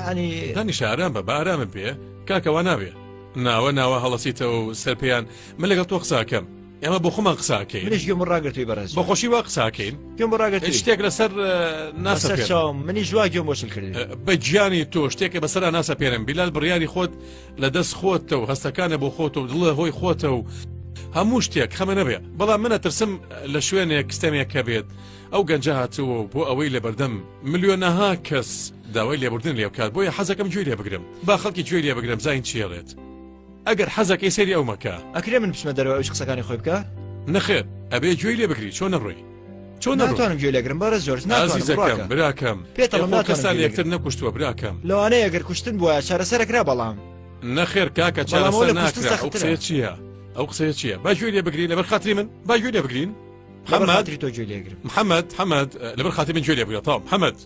ینی. دانیشە ئارام بە بە ئارامم پێ کاکە وا نابێ ناوە ناوە هەڵەسیتەوە و سەر پێیان من لەگەڵ تۆ قساکەم. ئێمە بۆ خۆمان قساکەین منیش گوێم ڕاگرتووی بەڕێز بە خۆشی وا قساکەین گوێم بۆ ڕاگرتووی شتێک لەسەر ناسەپێنم چاوم منیش وا گوێم بۆ شل کردی بە گیانی تۆ شتێکە بەسەرا ناسەپێنم بیلال بڕیاری خۆت لە دەست خۆتە و هەستەکانە بۆ خۆتە و دڵە هۆی خۆتە و هەموو شتێک خەمە نەبێ بەڵام منە ترسم لە شوێنێک ستەمێک هەبێت ئەو گەنجە هاتووە و بۆ ئەوەی لە بەردەم ملیۆنەها کەس داوای لێبوردن لێ بکات بۆیە حەزەکەم گوێی لێ بگرم با خەڵکی گوێی لێ بگرم زین چیڵێت ئەگەر حەزەکەی سەیری ئەو مەکە. ئەکرێ من بچمە دەرەوە ئەویش قسەکانی خۆی بکا؟ نەخێر ئەبێ گوێی لێ بگری چۆن نەڕۆی چۆن نەڕۆی؟ ناتوانم گوێ لێگرم بەڕێز جۆرج ناتوانم ئازیزەکەم بڕواکە براکەم پێت ئەڵێم ئێ خۆ ناتوانم کەستان گوێ لەیەکتر لێگرم نەکوشتووە براکەم. لەوانەیە گەر کوشتن بوایە چارەسەر ئەکرا بەڵام. نەخێر کاکە بەڵام ئەوە چارەسەر لە کوشتن ناکرا ئەو سەختترە. قسەیە چییە ئەو قسەیە چییە با گوێی لێ بگرین لەبەر خاتری من با گوێی لێ بگرین لەبەر محەمەد خاتری تۆ گوێ لێگرم. محەمەد محەمەد لەبەر خاتری من گوێی لێ بگرە تەواو محەمەد.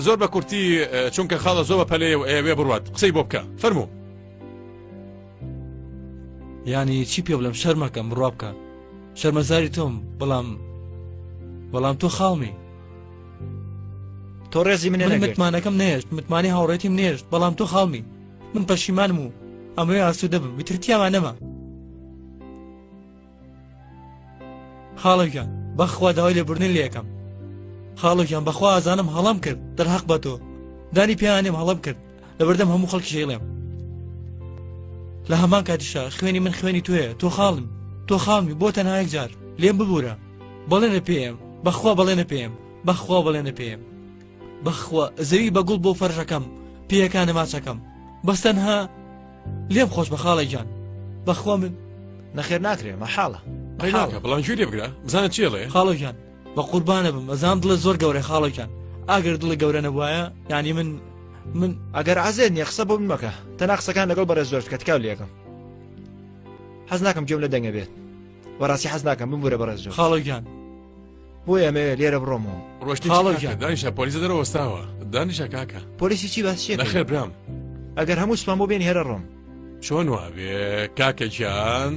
زۆر بە کورتی چونکە خاڵە زۆر بە پەلەیە و ئەیەوێ بڕوات قسەی بۆ بکە فەرموو. یانی چی پێ بڵێم شەرمەکەم بڕوا بکە شەرمەزاری تۆم بەڵام بەڵام تۆ خاڵمی تۆ ڕێزی منێ من متمانەکەم نێشت متمانی هاوڕێتیم نێشت بەڵام تۆ خاڵمی من پەشیمانم و ئەمەوێ ئاسوودە بم ئیتر تیامان نەما خاڵە گیان بەخوا داوای لێبوردن لێکەم خاڵە گیان بەخوا ئازانم هەڵەم کرد دەرهەق بە تۆ دانی پیانێم هەڵەم کرد لەبەردەم هەموو خەڵکی شەیڵێم لە هەمان کاتیشا خوێنی من خوێنی تۆیە تۆ خاڵم تۆ خاڵمی بۆ تەنها یەک جار لێم ببوورە بەڵێنە پێم بەخوا بەڵێنە پێم بەخوا بەڵێنە پێم بەخوا زەوی بە گوڵ بۆ فەرشەکەم پێیەکانە ماچەکەم بەس تەنها لێم خۆش بە خاڵە گیان بەخوا من نەخێر ناکرێ مەحاڵە مەحاڵە بەڵام گوێ لێ بگرە بزانە چی ئەڵێ خاڵە گیان بە قوربانە بم ئەزانم دڵت زۆر گەورەی خاڵە گیان ئاگەر دڵت گەورە نەبوایە یانی من من ئەگەر عەزێت نییە قسە بۆ من مەکە تەنها قسەکان لەگەڵ بەڕێز جۆرج بکە تکاو لێکەم حەز ناکەم گوێم لە دەنگە بێت بەڕاستی حەز ناکەم بمبورە بەڕێز جۆرج خاڵە گیان بۆیە ئەمەوێ لێرە بڕۆمەوە. ڕۆشتی چی کاکە دانیشە پۆلیس دەرەوە وەستاوە دانیشە کاکە. پۆلیسی چی باس چیەکەی؟ نەخێر برام. ئەگەر هەموو سوپام بۆ بێنی هەرە ڕۆم. چۆن وابێ کاکە گیان.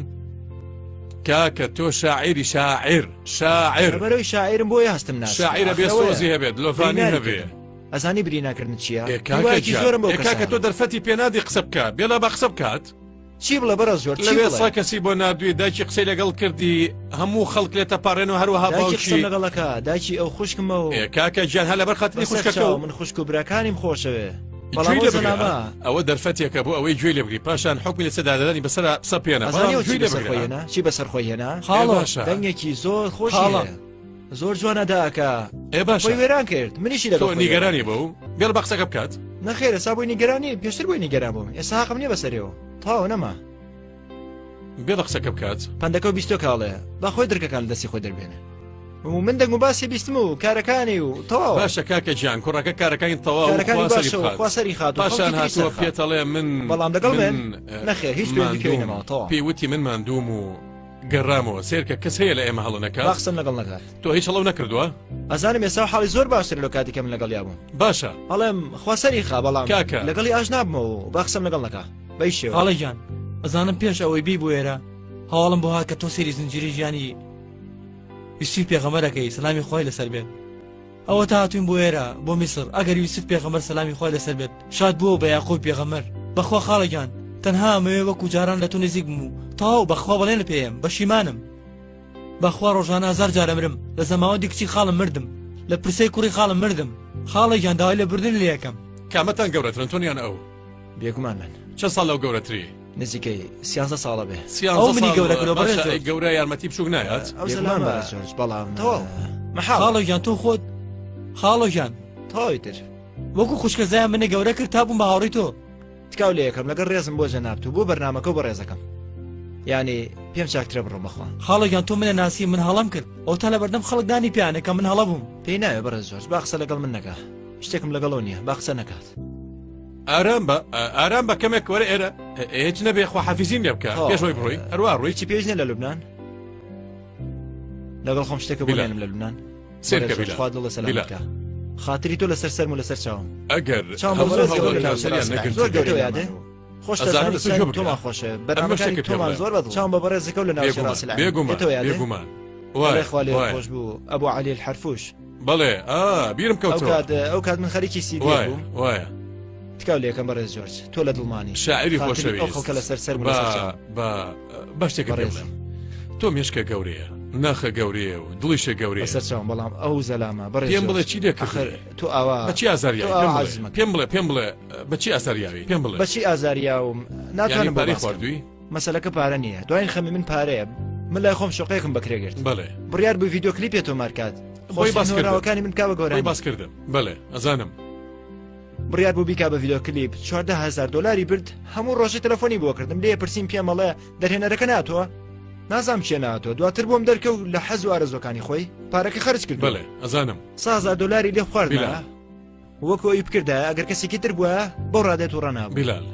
کاکە تۆ شاعیری شاعیر شاعیر. لەبەرئەوەی شاعیرم بۆیە هەستم ناسکە. شاعیرە ئاخر بێ ئەوەیە سۆزی هەبێت لۆڤانی بریناری هەبێ. کردم. ئەزانی بریناکردن چییە؟ ئێ کاکە هیوایەکی گیان زۆرم بەو ئێ کەسە کاکە تۆ هەبوو. دەرفەتی پێ نادی قسە بکا بێڵە با قسە بکات. چی بڵێ بەڕێز جۆرج چی لەوێ بڵێ؟ سا کەسی بۆ ناردووی دایکی قسەی لەگەڵ کردی هەموو خەڵک لێت ئەپاڕێن و هەروەها دایکی قسەم باوکی. لەگەڵ ئەکا دایکی ئەو خوشکمە و. ئێ کاکە گیان هەر لەبەر خاتری بەسەر خوشکەکە چاو و. من خوشک و براکانیم خۆشەوێ بەڵام گوێی ئەو لێ بگرە زەلامە. ئەوە دەرفەتێکە بۆ ئەوەی گوێی لێ بگری پاشان حوکمی لەسەر دادەدانی بەسەرا بسەپێنە ئەزانی بەڵام ئەو چی گوێی لێ بەسەر بگرە خۆی هێنا چی بەسەر خۆی هێنا ئێ خاڵۆ باشە دەنگێکی زۆر خۆشی خاڵە. هەیە زۆر جوان ئەدا ئەکا ئێ باشە خۆی وێران کرد منیشی تۆ لەگەڵ خۆی وێران نیگەرانی کرد بەو بێڵ بە قسەکە بکات نەخێر ئێستا بۆی نیگەرانی پێشتر بۆی نیگەران بووم ئێستا هەقم نییە بەسەرێەوە تەواو نەما بێڵە قسەکە بکات پەندەکە و بیستۆ کاڵێ با خۆی درکەکان لە دەستی خۆی دەربێنێ و من دەنگ و باسی بیستم و کارەکانی و تەواوە باشە کاکە گیان کوڕەکە کارەکانی تەواو کارەکانی خوا سەری باشە و بخات خوا سەری خات و پاشان خەڵکی تری هاتووە سەرخات پێتەڵێ من بەڵام لەگەڵ من من نەخێر هیچ پەیوەندی پێوەی ماندووم نەماوە تەواو پێی وتی من ماندووم و گەڕامەوە سێرکە کەس هەیە لە ئێمە هەڵە با نەکات قسەم لەگەڵ نەکات تۆ هیچ هەڵەو نەکردووە ئەزانم ئێستا حاڵی زۆر باشترە لەو کاتی کە من لەگەڵیا بووم باشە ئەڵێم خوا سەری خا بەڵام کاکە لەگەڵی ئاش نابمەوە و با قسەم لەگەڵ نەکا بەی شێوە خاڵە گیان ئەزانم پێش ئەوەی بی بۆ ئێرە هەواڵم بۆ هات کە تۆ سەیری زنجیرەی ژیانی یوسفی پێغەمبەرەکەی سەلامی خوای لەسەر بێت ئەوە تا هاتوین بۆ ئێرە بۆ میسر ئەگەر یوسف پێغەمبەر سەلامی خوای لەسەر بێت شاد بووە بە یاقوب پێغەمبەر بەخوا خاڵە گیان تەنها ئەمەوێ وەکو جاران لە تۆ نزیک بم و تەواو بەخوا بەڵێنت پێیەم بەشیمانم بەخوا ڕۆژانە هەزار جار ئەمرم لە زەماوەندی کچی خاڵم مردم لە پرسەی کوڕی خاڵم مردم خاڵە گیان داوای لێبوردن لێ ئەکەم. کامەتان گەورەترن تۆن یان ئەو؟ بێگومان من. چەند ساڵ لەو گەورەتری؟ نزیکەی سیانزە ساڵە بێ. ئەو سیانزە منی ساڵ گەورە کردوە بەڕێز باشە ئەی جۆرج. گەورە یارمەتی بچوک نایات؟ ئەو بێگومان بەڕێز جۆرج بەڵام تەواو مەحاڵە. خاڵۆ گیان تۆ خۆت خاڵۆ گیان. تەواوی تر. وەکو خوشکەزایان منی گەورە کرد تا بووم بە هاوڕێی تۆ. تکاو لێ ئەکەم لەگەڵ ڕێزم بۆ جەنابت و بۆ بەرنامەکە و بەڕێزەکەم یانی پێم چاکترە بڕۆم بەخوا. خاڵە گیان تۆ منە ناسی من هەڵەم کرد ئەوتا لەبەردەم خەڵک دانی پیانە کە من هەڵە بووم. پێی ناوێ بەڕێز جۆرج با قسە لەگەڵ من نەکا شتێکم لەگەڵەوە نییە با قسە نەکات. ئارام بە ئارام بە کەمێک وەرە ئێرە هیچ نەبێ خواحافیزیم لێ بکە پێش ئەوەی بڕۆی هەروا ڕۆی. هیچی پێویست نییە لە لوبنان لەگەڵ خۆم شتێکە بۆ نێنم لە لوبنان. سێرکە بیلا خوا دڵە سەلامەت کە خاتری تۆ لەسەر سەرم و لەسەر چاوم ئەگەر چاوم هەموو بەڕێز هەوڵەکان گەورە لە سەریان سەر نەگرت زۆر گەورە یادێ خۆش ئەزانم دەزانی لەسەر گوێ چەند بگرە تۆمان خۆشە ئەمە بەرنامەکانی شتێکت پێ تۆمان بڵێم زۆر بەدڵ چاوم بە بەڕێزەکە و لە ناوچەی بێگومان ڕاس العین بێگومان تۆ یادێ بێگومان بەڵێ وایە خوا لێ وایە خۆش بوو ئەبو عەلی الحرفوش بەڵێ ئا بیرم ئەو کەوتەوە کات ئەو کات من خەریکی سیدیەک وایە بووم وایە تکاو لێکەم بەڕێز جۆرج تۆ لە دڵمانی شاعیری خاتری ئەو خۆشەویست خەڵکە لەسەر سەرم و با لەسەر چاوم با با شتێکت پێ بەڕێزی بڵێم تۆ مێشکە گەورەیە ناخە گەورەیە و دڵیشە گەورەیە بەسەر چاوم بەڵام ئەو زەلامە بەڕێز پێم بڵێ جۆرج چی لێ ئەخر کردووی تۆ ئاوا بە چی تۆ ئازاریاوی ئاوا پێم بڵێ عاجز مەکە پێم بڵێ پێم بڵێ بە چی ئازاریاوی پێم بڵێ بە چی ئازاریاوم یعنی ناتوانم بۆ پارەی باس کەم خواردووی مەسەلەکە پارە نییە دواین خەمی من پارەیە من لای خۆم شوقەیەکم بەکرێ گرت بەڵێ بڕیار بوو ڤیدیۆ کلیپێ تۆمار کات بۆی خۆشترین باس کردم هۆنراوەکانی من بکا بە بۆی گۆرانی باس کردم بەڵێ ئەزانم بڕیار بوو بیکا بە ڤیدیۆ کلیپ 14 هەزار دۆلاری برد هەموو ڕۆژێ تەلەفۆنی بۆ کردم لێ پرسیم پێم ئەڵێ دەرهێنەرەکە ناتوە نازام کێ ناتوە دواتر بۆم دەرکەوت لە حەز و ئارەزوەکانی خۆی پارەکە خەرج کردووە بەڵێ ئەزانم 3 هەزار دۆلاری لێ خواردمە بیلال وەکو ئەوی بکردایە ئەگەر کەسێکی تر بوایە بەو ڕادەیە توڕە نابووم بیلال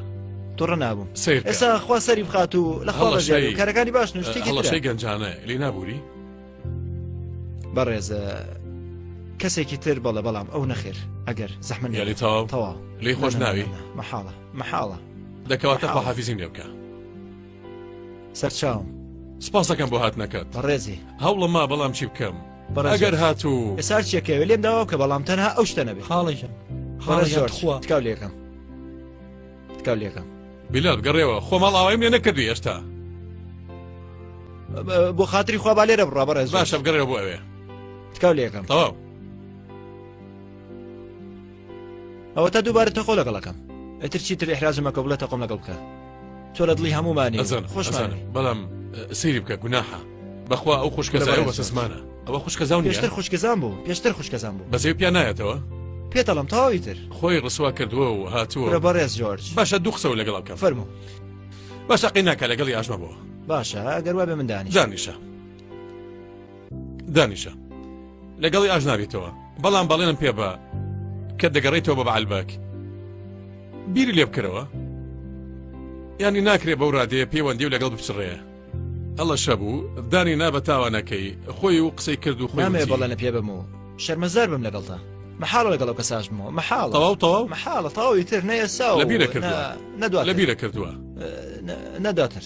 توڕە نابووم سەیرکە ئێستا خوا سەری بخات و لە خوا بەزیاد و هەڵەشەی کارەکانی باشن و شتێکی ترە هەڵەشەی گەنجانە لێ نابووری بەڕێز کەسێکی تر بەڵێ بەڵام ئەو نەخێر ئەگەر زەحمە یاری نەبێ تەواو تەواو لێی خۆش نە نە نە ناوی نە مەحاڵە مەحاڵە دەکەواتە مەحاڵە خواحافیزیم لێ بکە سەرچاوم. سپاسەکەم بۆ هاتنەکەت. بەڕێزی. هەوڵم ما بەڵام چی بکەم. بەڕێز ئەگەر جۆرج. هاتوو. ئێستا هەرچیەکەوێ لێم داوا بکە بەڵام تەنها ئەو شتە نەبێ. خاڵە گیان. خاڵە بەڕێز گیان جۆرج تخوا. تکاو لێکەم. تکاو لێکەم. بیلال بگەڕێوە خۆ ماڵئاواییم لێ نەکردووی هێشتا. بۆ خاتری خوا با لێرە بڕوا بەڕێز جۆرج. باشە بگەڕێوە بۆ ئەوێ. تکاو لێکەم. تەواو. ئەوەتا دووبارە تەقۆ لەگەڵ ئەکەم. ئیتر چیتر ئیحراجم مەکە بڵێ تەقۆم لەگەڵ بکە. تۆ لە دڵی هەموومانی و ئەزانم خۆشمانی. ئەزانم بەڵام سەیری بکە گوناحە بەخوا ئەو کورە خوشکەزایە بەڕێز جۆرج. بەسەزمانە ئەوە خوشکەزاو نییە؟ پێشتر خوشکەزام بوو پێشتر خوشکەزام بوو. بەزەوی پیا نایەتەوە؟ پێت ئەڵێم تەواوی تر. خۆی ڕسوا کردووە و هاتووە کورە و. بەڕێز جۆرج. باشە دوو قسەو لەگەڵا بکەم. فەرموو. باشە قەی ناکا لەگەڵی ئاشنا بۆوە. باشە ئەگەر وابێ من دانیشم. دانیشە. دانیشە لەگەڵی ئاش نابیتەوە بەڵام بەڵێنم پێ بە کە دەگەڕێیتەوە بە بەعلبەک بیری لێ بکەرەوە ینی ناکرێ بەو رادەیە پەیوەندی و لەگەڵ بچڕێ ئەڵە شەبوو دانی نا بە تاوانەکەی خۆی و قسەی کرد و خۆی نامەوێ وتی. بەڵێنە پێ بەم و شەرمەزار بم لەگەڵتا مەحاڵە لەگەڵ ئەو کەساش بمەوە مەحاڵە تەواو تەواو مەحاڵە تەواوی تر نە ئێستا و لە بیرە کردووە نە دواتر لە بیرە کردووە نە دواتر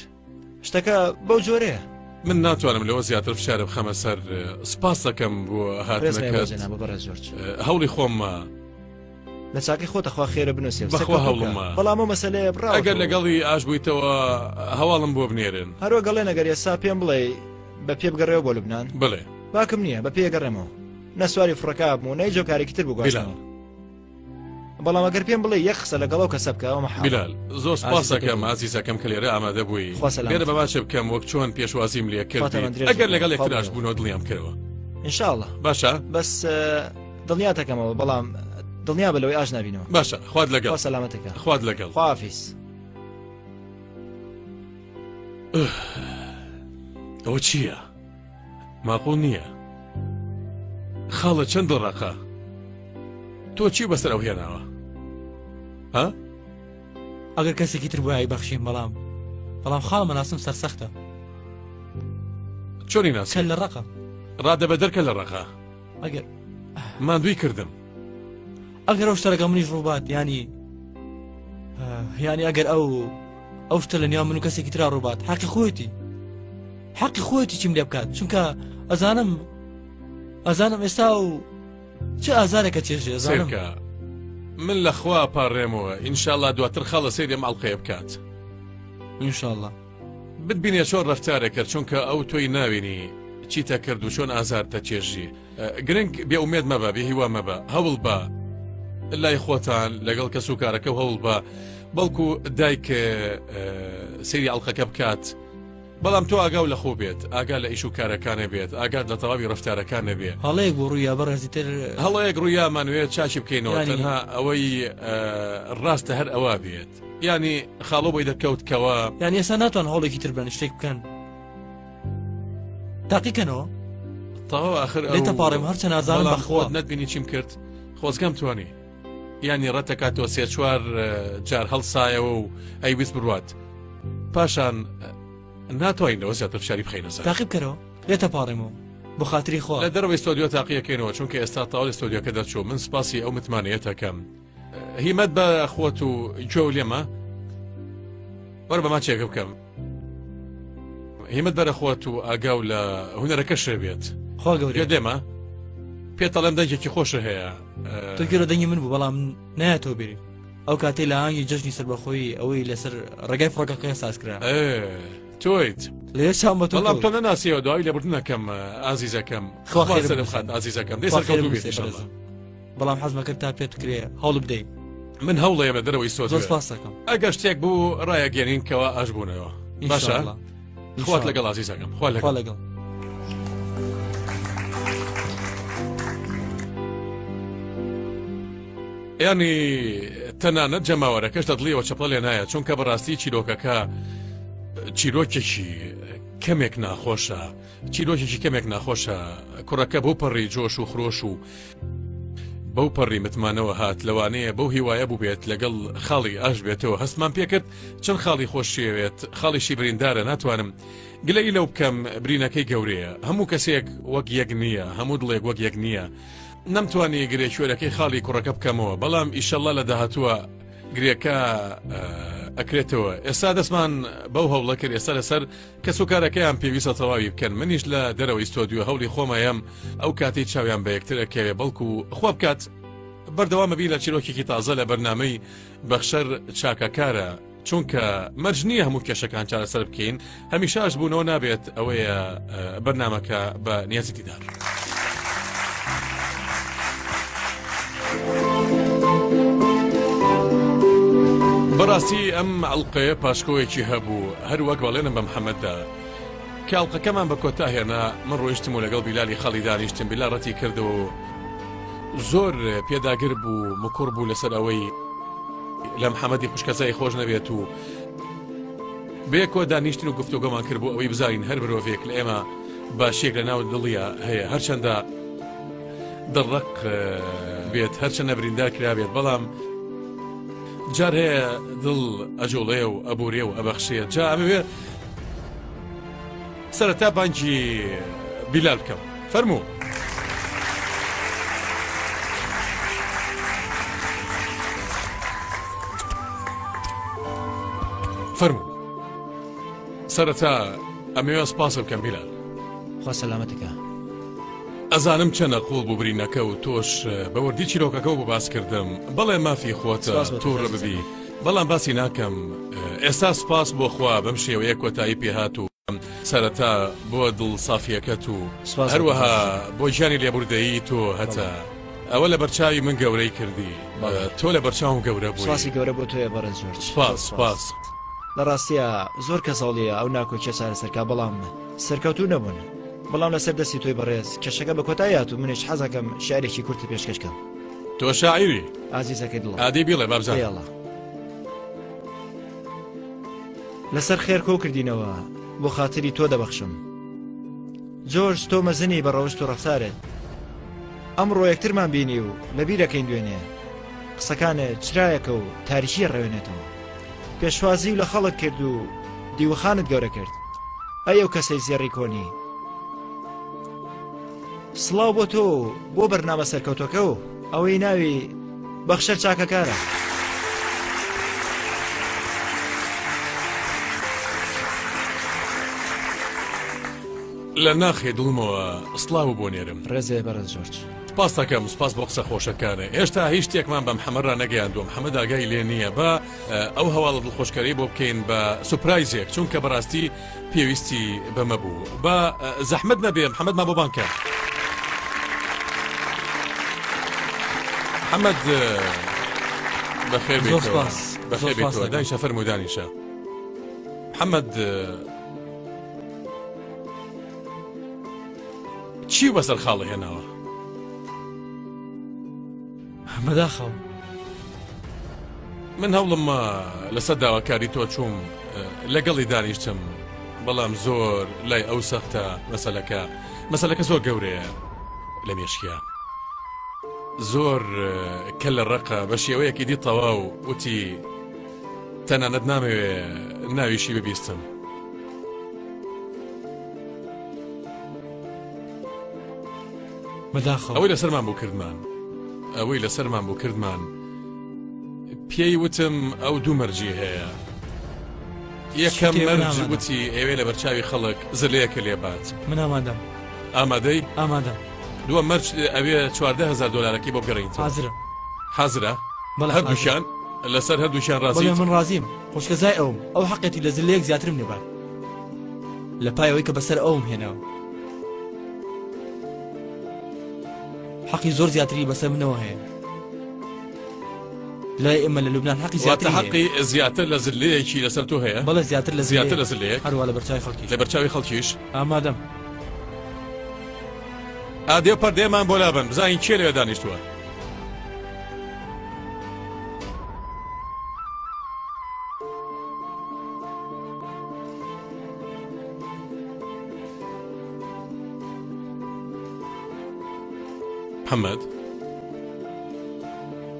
شتەکە بەو جۆرەیە. من ناتوانم لەوە زیاتر فشارە بخەمە سەر سپاس دەکەم بۆ هاتنەکەت هەوڵی خۆممە لە چاکەی خۆتە خوا خێرە بنووسێ بەخوا هەوڵمە بەڵام ئەو مەسەلەیە بڕاوەتەوە ئەگەر لەگەڵی ئاش بوویتەوە هەواڵم بۆ بنێرن هەروە گەڵێن ئەگەر ئێستا پێم بڵێ بە پێ بگەڕێەوە بۆ لوبناان بڵێ باکم نییە بە پێ گەڕێمەوە نە سواری فڕەکە بوو نەی جۆکارێکی تر بگواستنەوە بەڵام ئەگەر پێم بڵێ یەک قسە لەگەڵ ئەو کەسە بکە ئەوە مەحاڵە. بیلال، زۆر سپاست ئەکەم ئازیزەکەم کە لێرە ئامادە بووی. خوا سەلامەتت بێرە بە ماچێ بکەم وەک چۆن پێشوازیم لێ خوا کردیت. تەمەن درێژت ئەگەر بکا. لەگەڵ خوا یەکتر ئاشت بگەڕێ. بوونەوە دڵنیام بکەرەوە. ان شاء اللە. باشە؟ بەس دڵنیات ئەکەمەوە بەڵام دڵنیا بە لەوەی ئاشت نابینەوە. باشە خوات لەگەڵ. خوا سەلامەتت کا. خوات لەگەڵ. خواحافیز. ئەوە چییە؟ ماقوڵ نییە خاڵە چەند دڵڕەقە تۆ چی بەسەر ئەو هێناوە ها؟ ئەگەر کەسێکی تر بوایە بەخشیم بەڵام بەڵام خاڵ مەناسم سەرسەختە چۆنی ناسی کە لە ڕقە ڕادە بە دەرکە لە ڕقە ئەگەر ماندووی کردم ئەگەر ئەو شتە لەگەڵ منیش ڕووبات ینی ینی ئەگەر ئەو ئەو شتە لە نێوان من و کەسێکی ترا ڕووبات حەقی خۆیەتی حەقی خۆیەتی چیم لێ بکات چونکە ئەزانم ئەزانم ئێستا و چ ئازارێکە چێژێ ئەزانم سەیرکە من لە خوا پاڕێمەوە ئینشاءاللە دواتر خاڵە سەیری ئەم ئەڵقەیە بکات ئینشاءاللە بتبینێ چۆن ڕەفتارێ کرد چونکە ئەو تۆی ناوینی چیتە کرد و چۆن ئازارتە چێژی گرنگ بێ ئومێد مەبە بێ هیوا مەبە هەوڵ بە لای خۆتان لەگەڵ کەس و کارەکە و هەوڵ بە بەڵکو دایک سەیری ئەڵلقەکە بکات بەڵام تۆ ئاگاو لە خۆ بێت ئاگا لە ئیش و کارەکانە بێت ئاگات لە تەواوی ڕفتارەکان نەبێ هەڵەیەک بۆ ڕوویا بەڕێزی تر هەڵەیەک ڕوویامانوێت چاکی بکەینەوە تەنها ئەوەی ڕاستە هەر ئەوە بێت ینی خاڵۆ بۆی دەکەوت کەوە یان ئێستا ناتوان هەوڵێکی تر بن شتێک بکەن تاقیکەنەوە تەواو ئاخر لێتە پاڕێم هەرچە نازانم بەڵام بەخوا خۆت نەتبینی چیم کرد خۆزگەم توانی یانی ڕەتەکاتەوە سێ چوار جار هەڵسایەوە و ئەیویست بڕوات پاشان ناتوانین لەوە زیاتر فشاری بخەینە سەر تاقی بکەرەوە لێتە پاڕێمەوە بۆ خاتری خوا لە دەرەوەی ستۆدیۆ تاقیەکەینەوە چونکە ئێستا تەواو لە ستۆدیۆکە دەرچوو من سپاسی ئەو متمانەیەتەکەم هیمەت بە خۆت و گوێ و لێمە وەرە بە ماچێکە بکەم هیمەت بەرە خۆت و ئاگاو لە هونەرەکەش بێت خوا گەورەیە. گوێت لێمە پێتەڵێم دەنگێکی خۆشە هەیە تۆ گوێ لە دەنگی من بوو بەڵام نایەتەوە بیری ئەو کاتەی لە ئاهەنگی جەژنی سەربەخۆیی ئەوەی لەسەر ڕێگای فڕۆکەکە ساز کرا تۆیت لێ چاوم بە تۆ بەڵام کەوت. تۆ نەناسیەوە دوای لێبوردنەکەم ئازیزەکەم خوا خوا خێرت سەرم بنووسێ. خات ئازیزەکەم دەی خوا خێرت سەرکەوتوو بێت بنووسێ ئینشەڵڵا. بەڕێزم. بەڵام حەزمە کرد تا پێت بکرێ هەوڵ بدەی من هەوڵەیەم لە دەرەوەی سۆز زۆر سپاس دەکەم ئەگەر شتێک بوو ڕایەگەێنین کەوا ئاش بوونەوە باشە خوات لەگەڵ ئازیزەکەم خوا لەگەڵ لەگەڵ ینی تەنانەت جەماوەرەکەش لە دڵیەوە چەپڵە لێ نایە چونکە بەڕاستی چیرۆکەکە چیرۆکێکی کەمێک ناخۆشە چیرۆکێکی کەمێک ناخۆشە کوڕەکە بەو پەڕی جۆش و خرۆش و بەو پەڕی متمانەوە هات لەوانەیە بەو هیوایە بووبێت لەگەڵ خاڵی ئاش بێتەوە هەستمان پێکرد چەند خاڵی خۆشیەوێت خاڵیشی بریندارە ناتوانم گلەی لەو بکەم برینەکەی گەورەیە هەموو کەسێک وەک یەک نییە هەموو دڵێک وەک یەک نییە نەمتوانی گرێ کوێرەکەی خاڵی کوڕەکە بکەمەوە بەڵام ئیشەڵا لە داهاتووە گرێکە ئەکرێتەوە ئێستا دەستمان بەو هەوڵە کرد ئێستا لەسەر کەسوکارەکەیان پێویستە تەواوی بکەن منیش لە دەرەوەی ستۆدیۆ هەوڵی خۆمەیەم ئەو کاتەی چاویان بە یەکتر ئەکەوێ بەڵکو خوا بکات بەردەوامە بین لە چیرۆکێکی تازە لە بەرنامەی بەخشەر چاکەکارە چونکە مەرج نییە هەموو کێشەکان چارەسەر بکەین هەمیشە ئاشبوونەوە نابێت ئەوەیە بەرنامەکە بە نیازی دیدار. بەڕاستی ئەم ئەڵلقەیە پاشکۆیەکی هەبوو هەر وەک بەڵێنم بە محەممەددا کە ئەڵلقەکەمان بە کۆتا هێنا من ڕۆیشتم و لەگەڵ بیلالی خەڵی دانیشتم بیلا ڕەتی کردەوە و زۆر پێداگر بوو مکوڕ بوو لەسەر ئەوەی لە محەممەدی خوشکەزای خۆش نەبێت و بێکۆ دانیشتن و گفتوگۆمان کرد بۆ ئەوەی بزانین هەر مرۆڤێک لە ئێمە باشیەک لە ناو دڵیا هەیە هەرچەندە دڵڕەق بێت هەرچەندە بریندار کرابێت بەڵام جار هەیە دڵ ئەجوڵێ و ئەبورێ و ئەبەخشێ جا ئەمەوێ سەرەتا بانگی بیلال بکەم فەرموو. فەرموو سەرەتا. ئەمەوێ سپاست بکەم بیلال. خوا سەلامەتت کا. ئەزانم چەنە قوڵ بوو برینەکە و تۆش بە وردی چیرۆکەکەو بۆ باس کردم بەڵێ مافی خۆتە سپاس بۆ تۆش توڕە ببی ئازیزەکەم. بەڵام باسی ناکەم ئێستا سپاس بۆ خوا بەم شێوەیە کۆتایی پێهات و سەرەتا بۆ دڵ سافیەکەت و سپاس بۆ تۆش هەروەها ئازیزەکەم. بۆ گیانی لێبوردەیی تۆ هەتە بەڵێ. ئەوە لەبەرچاوی من گەورەی کردی بەڵێ. تۆ لەبەرچاوم گەورە بووی. سپاسی گەورە بۆ تۆیە بەڕێز جۆرج. سپاس زۆر سپاس. سپاس. لە ڕاستیا زۆر کەس هەوڵییا ئەو ناکۆکیە چارەسەر کا بەڵام سەرکەوتوو نەبوون بەڵام لەسەر دەستی تۆی بەڕێز کێشەکە بە کۆتایی هات و منیش حەزەکەم شیعرێکی کورتت پێشکەش کەم. تۆ شاعیری؟ ئازیزەکەی دڵم. ئادەی بیڵێ با بزانم. ئەی ئەڵا. لەسەر خێر کۆ کردینەوە بۆ خاتری تۆ دەبەخشم. جۆرج تۆ مەزنی بە ڕەوشت و ڕەفتارت. ئەمڕۆ یەکترمان بینی و لەبیرەکەین دوێنێ. قسەکانت چرایەکە و تاریکی ڕەوێنێتەوە. پێشوازیو لە خەڵک کرد و دیوەخانت گەورە کرد. ئەی ئەو کەسەی زێڕی کۆنی. سڵاو بۆ تۆ و بۆ بەرنامە سەرکەوتوەکە و ئەوەی ناوی بەخشەر چاکەکارە. لە ناخی دڵمەوە سڵاوو بۆ نێرم. ڕێزێ بەڕێز جۆرج. سپاست دەکەم سپاس بۆ قسە خۆشەکانت هێشتا هیچ شتێکمان بە محەمەد ڕانەگەیاندووە محەمەد ئاگای لێ نییە با ئەو هەواڵە دڵخۆشکەرەی بۆ بکەین بە سوپرایزێک چونکە بەڕاستی پێویستی بەمە بوو با زەحمەت نەبێ محەمەدمان بۆ بانگ کە. محەمەد بەخێر زۆر بێیتەوە سپاس بەخێر زۆر سپاس بێیتەوە دەکەم. دانیشە فەرموو دانیشە محەمەد چی بەسەر خاڵە هێناوە؟ بەداخەوە. من هەوڵم ما لەسەر داواکاری تۆ چووم لەگەڵی دانیشتم بەڵام زۆر لای ئەو سەختە مەسەلەکە مەسەلەکە زۆر گەورەیە لە مێشکیا زۆر کە لە ڕقە بە شێوەیەکی دی تەواو وتی تەنانەت نامەوێ ناویشی ببیستم. بەداخەوە. ئەوەی لەسەرمان بوو کردمان ئەوەی لەسەرمان بوو کردمان پێی وتم ئەو دوو مەرجی هەیە یەکەم مەرج وتی ئەوێ لە بەرچاوی خەڵک زلەیەکە لێ بات من ئامادەم ئامادەی ئامادەم دووەم مەرج ئەوێ 14هزار دۆلارەکەی بۆ بگەڕێنیتەوە حازرم حازرە بەڵێ هەردووکیان لەسەر هەردووکیان بەڵێ ڕازیت من ڕازیم خوشکەزای ئەوم ئەو حەقێتی لە زلەیەک زیاترم لێبات لە پای ئەوەی کە بەسەر ئەوم هێناوە حەقی زۆر زیاتری بەسەر منەوە هەیە لای ئێمە لە لوبناان حەقی واتە زیاتری هەیە حەقی زیاتر لە زلەیەکی لەسەر تۆ هەیە بەڵێ زیاتر لە زیاتر زلەیەک لە زلەیەک هەروە لە بەرچاوی خەڵکیش لە بەرچاوی خەڵکیش ئامادەم ئادێ پەردەیەمان بۆ لابەن بزانین کێ لەوێ دانیشتووە. محەممەد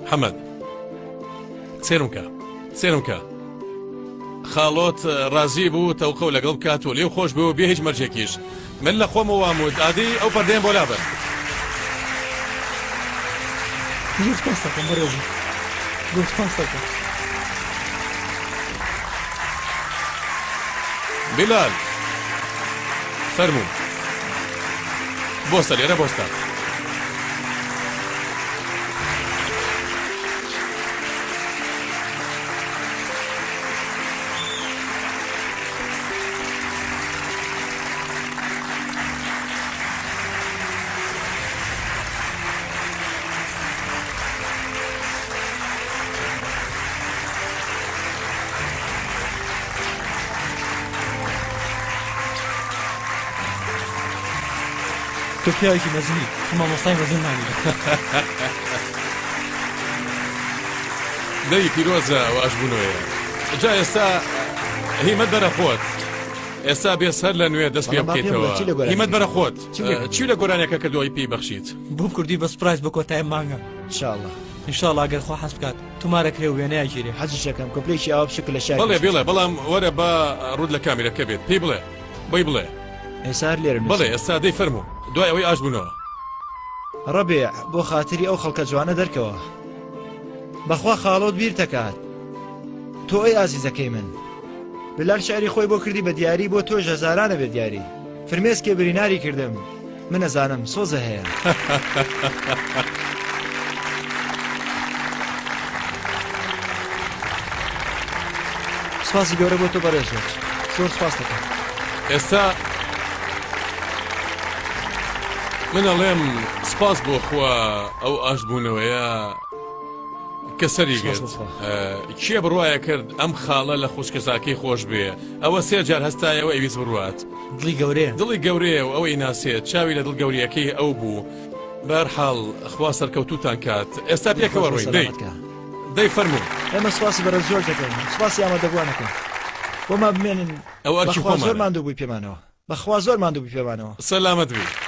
محەممەد سێرم کە سێرم کە خاڵۆت ڕازی بوو تەوقەو لەگەڵ بکات و لێو خۆش بوو بێ هیچ مەرجێکیش من لە خۆمەوە وام وت ئادەی ئەو پەردەیەم بۆ لابەن. زۆر سپاست دەکەم بەڕێزم زۆر سپاست دەکەم. بیلال فەرموو بۆستە لێرە بۆستە. تۆ پیاوێکی مەزنی تۆ مامۆستای مەزنمانی. دەی پیرۆزە ئاشبوونەوەیە جا ئێستا هیمەت بەرە خۆت ئێستا بێ سەر لە نوێ دەست پێ بەڵام با پێم بکەیتەوە بڵێ چی لە گۆرانیەکە هیمەت بەرە کردووە؟ خۆت چی لێ کردووە؟ چی لە گۆرانیەکە کردووە پێی بەخشیت بۆم کوردی بە سپرایز بۆ کۆتای مانگە ان شاء اللە. ان شاء اللە گەر خوا حەز بکات تومارەکرێ و وێنەیە گیرێ. حەزیش ئەکەم کۆپلەیەکی ئاوا بچووک لە شاری بەڵێ پێشکەش بڵێ بکەم. بەڵام وەرە با ڕوت لە کامیرەکە بێت پێی بڵێ بۆی بڵێ. ئێستا هەر لێرە بەڵێ نووسیم. ئێستا دەی فەرموو دوای ئەوەی ئاش بوونەوە. ڕەبیع بۆ خاتری ئەو خەڵکە جوانە دەرکەوە. بەخوا خاڵۆت بیرتەکات تۆ ئەی ئازیزەکەی من. بلال شعری خۆی بۆ کردی بە دیاری بۆ تۆش هەزارانە بێ دیاری فرمێسکێ بریناری کردم من ئەزانم سۆزە هەیە. سپاسی گەورە بۆ تۆ بەڕێز جۆرج زۆر سپاس دەکەم. ئێستا من ئەڵێم سپاس بۆ خوا ئەو ئاشتبوونەوەیە کە سەری گرت کێ بڕوایە کرد ئەم خاڵە لە خوشکەزاکەی خۆش بێ ئەوە سێ جار هەستایەوە ئەویست بڕوات دڵی گەورەیە دڵی گەورەیە و ئەوەی ناسێت چاوی لە دڵ گەوریەکەی ئەو بوو بەرحاڵ خوا سەرکەوتوتان کات ئێستا پێکەوە ڕۆین دەی دەی فەرموو ئێمە سوپاسی بەڕێز جۆرج دەکەین سوپاسی ئامادەبووانەکەین بۆمان بمێنن ئەو ئەرکی بەخوا زۆر خۆمانە ماندوو بووی پێمانەوە بەخوا زۆر ماندوو بووی پێمانەوە سەلامەت بی.